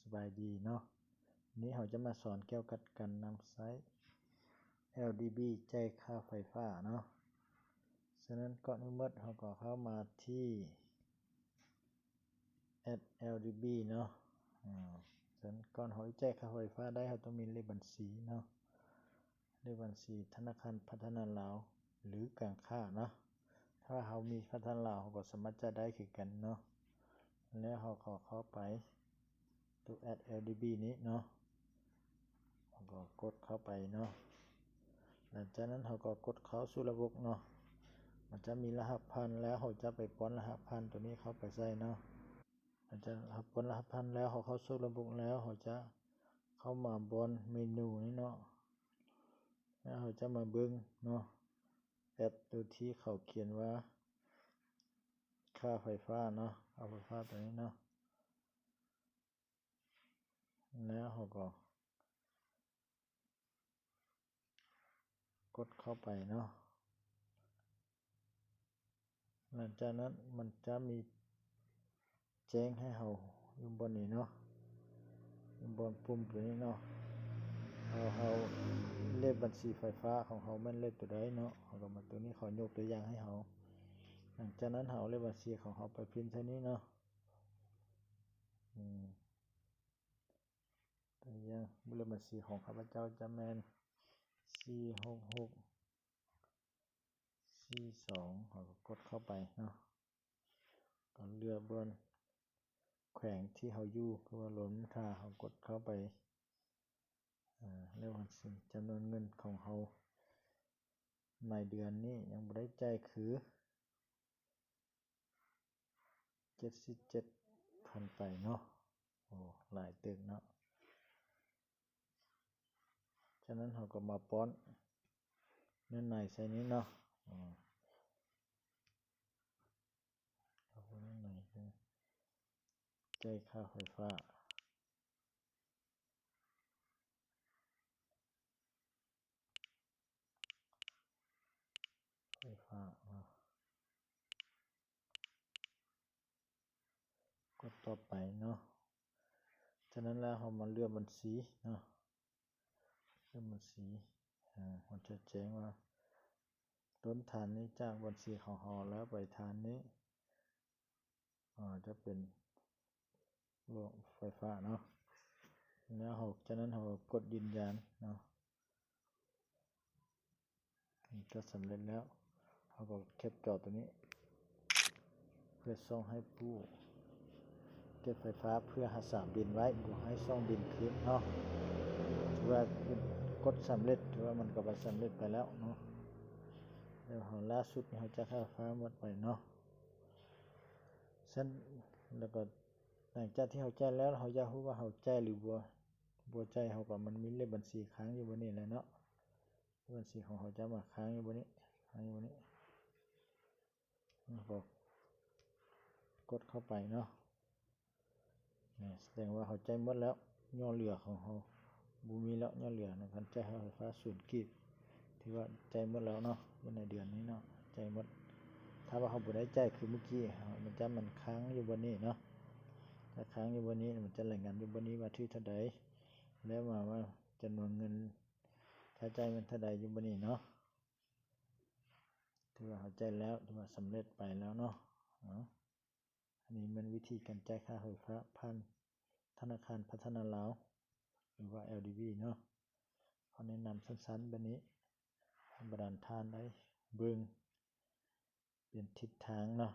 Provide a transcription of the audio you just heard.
ສະບາຍດີເນາະ, ນີ້ເຮົາຈະມາສອນກ່ຽວກັບການນຳໃຊ້ ແອລດີບີ ຈ່າຍຄ່າໄຟຟ້າເນາະ. ສະນັ້ນກ່ອນອື່ນໝົດເຮົາກໍເຂົ້າມາທີ່ ແອັບ ແອລດີບີ ເນາະ. ອາ ສະນັ້ນກ່ອນເຮົາຈະຈ່າຍຄ່າໄຟຟ້າໄດ້ ເຮົາຕ້ອງມີເລກບັນຊີເນາະ, ເລກບັນຊີທະນາຄານພັດທະນາລາວ ຫຼື ການຄ້າເນາະ. ຖ້າເຮົາມີພັດທະນາລາວ ເຮົາກໍສາມາດຈ່າຍໄດ້ຄືກັນເນາະ. ແລ້ວເຮົາກໍເຂົ້າໄປຕົວແອັບ ແອລດີບີ ນີ້ເນາະ, ເຮົາກໍກົດເຂົ້າໄປເນາະ. ຫຼັງຈາກນັ້ນເຮົາກໍກົດເຂົ້າສູ່ລະບົບເນາະ, ມັນຈະມີລະຫັດຜ່ານ ແລ້ວເຮົາຈະໄປປ້ອນລະຫັດຜ່ານຕົວນີ້ເຂົ້າໄປໃສ່ເນາະ. ຫຼັງຈາກເຮົາປ້ອນລະຫັດຜ່ານແລ້ວ ເຮົາເຂົ້າສູ່ລະບົບແລ້ວ ເຮົາຈະເຂົ້າມາບ່ອນເມນູນີ້ເນາະ, ແລ້ວເຮົາຈະມາເບິ່ງເນາະ ແອັບຕົວທີ່ເຂົາຂຽນວ່າ ຄ່າໄຟຟ້າເນາະ, ຄ່າໄຟຟ້າຕົວນີ້ເນາະ. ແລ້ວເຮົາກໍກົດເຂົ້າໄປເນາະ. ຫຼັງຈາກນັ້ນມັນຈະມີແຈ້ງໃຫ້ເຮົາຢູ່ບ່ອນນີ້ເນາະ, ຢູ່ບ່ອນປຸ່ມຕົວນີ້ເນາະ. ເຮົາ ເຮົາເລກບັນຊີໄຟຟ້າຂອງເຮົາແມ່ນເລກຕົວໃດເນາະ, ເຮົາກໍມາຕົວນີ້ ເຂົາຍົກຕົວຢ່າງໃຫ້ເຮົາ. ຫຼັງຈາກນັ້ນເຮົາເອົາເລກບັນຊີຂອງເຮົາໄປພິມໃສ່ນີ້ເນາະ. ອືມ ຕົວຢ່າງ ເລກບັນຊີຂອງຂ້າພະເຈົ້າຈະແມ່ນ ສີ່ຫົກຫົກ ສີ່ສອງ ເຮົາກໍກົດເຂົ້າໄປເນາະ, ກໍເລືອກບ່ອນແຂວງທີ່ເຮົາຢູ່ ຄືວ່າຫຼວງນ້ຳທາ ເຮົາກົດເຂົ້າໄປ. ອາ ແລ້ວມັນຊິ ຈຳນວນເງິນຂອງເຮົາໃນເດືອນນີ້ຍັງບໍ່ໄດ້ຈ່າຍຄື ເຈັດສິບເຈັດພັນໄປເນາະ. ໂອ້ ຫຼາຍເຕີບເນາະ. ຈາກນັ້ນເຮົາກໍມາປ້ອນເນື້ອໃນໃສ່ນີ້ເນາະ. ອາ ເອົາເນື້ອໃນ ຈ່າຍຄ່າໄຟຟ້າ ໄຟຟ້າເນາະ. ກົດຕໍ່ໄປເນາະ. ຈາກນັ້ນແລ້ວເຮົາມາເລືອກບັນຊີເນາະ, ເລືອກບັນຊີ. ອາ ມັນຈະແຈ້ງວ່າຕົ້ນທານນີ້ຈາກບັນຊີຂອງເຮົາແລ້ວໄປທານນີ້ ອາ ຈະເປັນຫຼວງໄຟຟ້າເນາະ. ແລ້ວເຮົາ ຈາກນັ້ນເຮົາກໍກົດຢືນຢັນເນາະ. ນີ້ກໍສຳເລັດແລ້ວ. ເຮົາກໍແຄັບຈໍຕົວນີ້ ເພື່ອສົ່ງໃຫ້ຜູ້ເກັບໄຟຟ້າ ເພື່ອຮັກສາບິນໄວ້ ບໍ່ໃຫ້ສົ່ງບິນຄືນເນາະ. ຖືວ່າກົດສຳເລັດ, ຖືວ່າມັນກໍໄປສຳເລັດໄປແລ້ວເນາະ. ແລ້ວເຮົາ ລ່າສຸດນີ້ເຮົາຈ່າຍຄ່າໄຟຟ້າໝົດໄປເນາະ. ຊັ້ນ ແລ້ວກໍຫຼັງຈາກທີ່ເຮົາຈ່າຍແລ້ວ ເຮົາຢາກຮູ້ວ່າເຮົາຈ່າຍຫຼືບໍ່ ບໍ່ຈ່າຍ, ເຮົາກໍ ມັນມີເລກບັນຊີຄ້າງຢູ່ບ່ອນນີ້ແຫຼະເນາະ. ບັນຊີຂອງເຮົາຈະມາຄ້າງຢູ່ບ່ອນນີ້, ຄ້າງຢູ່ບ່ອນນີ້. ເຮົາກໍກົດເຂົ້າໄປເນາະ. ນີ້ສະແດງວ່າເຮົາຈ່າຍໝົດແລ້ວ, ຍັງເຫຼືອຂອງເຮົາບໍ່ມີແລ້ວ, ຍັງເຫຼືອໃນການຈ່າຍຄ່າໄຟຟ້າສູນກີບ. ຖືວ່າຈ່າຍໝົດແລ້ວເນາະ, ຢູ່ໃນເດືອນນີ້ເນາະ, ຈ່າຍໝົດ. ຖ້າວ່າເຮົາບໍ່ໄດ້ຈ່າຍຄືມື້ກີ້, ມັນຈະ ມັນຄ້າງຢູ່ບ່ອນນີ້ເນາະ. ຖ້າຄ້າງຢູ່ບ່ອນນີ້, ມັນຈະລາຍງານຢູ່ບ່ອນນີ້ວ່າຖືກເທົ່າໃດ, ແລ້ວມາວ່າຈຳນວນເງິນ ຄ່າຈ່າຍແມ່ນເທົ່າໃດຢູ່ບ່ອນນີ້ເນາະ. ຖືວ່າເຮົາຈ່າຍແລ້ວ, ຖືວ່າສຳເລັດໄປແລ້ວເນາະ. ເອົາ ອັນນີ້ແມ່ນວິທີການຈ່າຍຄ່າໄຟຟ້າຜ່ານທະນາຄານພັດທະນາລາວ ຫຼືວ່າ ແອລດີບີ ເນາະ. ເຮົາແນະນຳສັ້ນໆແບບນີ້ ໃຫ້ບັນດາທ່ານໄດ້ເບິ່ງ ເປັນທິດທາງເນາະ,